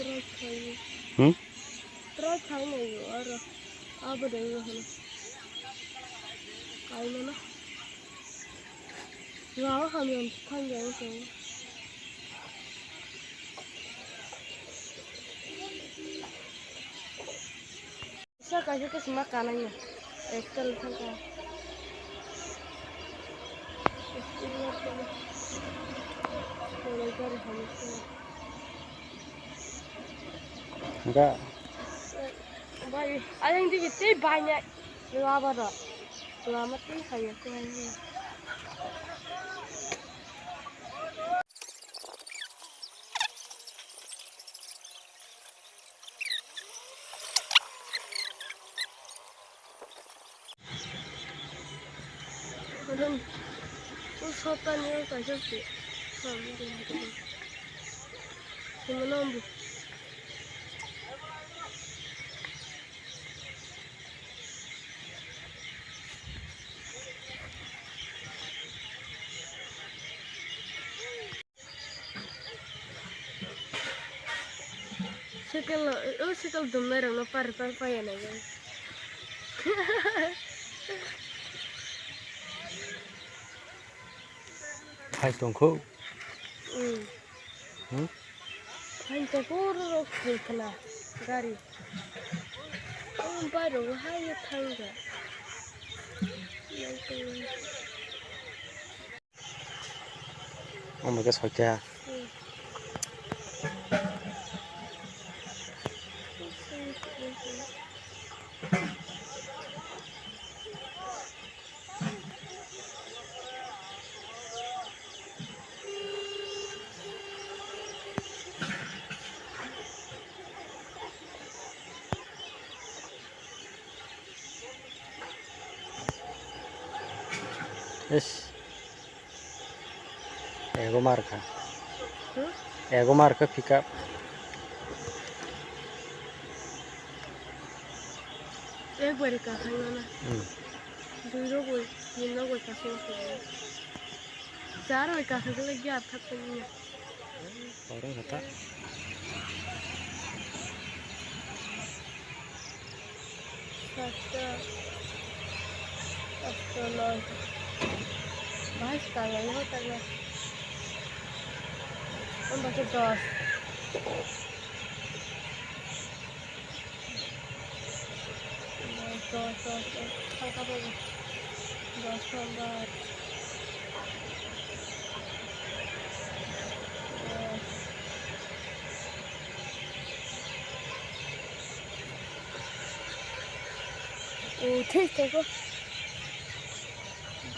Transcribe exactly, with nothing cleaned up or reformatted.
Hmm? Try khai nai yo aro. Abo de yo hono. Kaimano. Yo abo hamya thang ya ko. Sa kaisa ke sima kanai ya. Ektal thang ka. Enggak. Bai, ayang di tei banyak laba ro. Lama tei kaya ko. Sotani kaisa se. Sotani. Sotani. Cycle no, o cycle dumnai rok no pari pari paiya nai. Hai tongkho. Hmm. Hmm? Hai tongkho ro ro khna gari. O bai ro hai thang ja. Omo khe soita. Ish. Ego marka. Hmm? Ego marka pickup. Ekbari kakhai mana. Hmm. Dui rogoi, tin rogoi kakhai mana. Char rogoi kakhai khe lagi athak khe mana. Orang kata. Sasta. Asto noi. Bahai swkang lai ho tangna. Omo khe dos. Dos, dos, dos, dos. Thangkha bo. Dos number. Dos. O, thik, thik, o.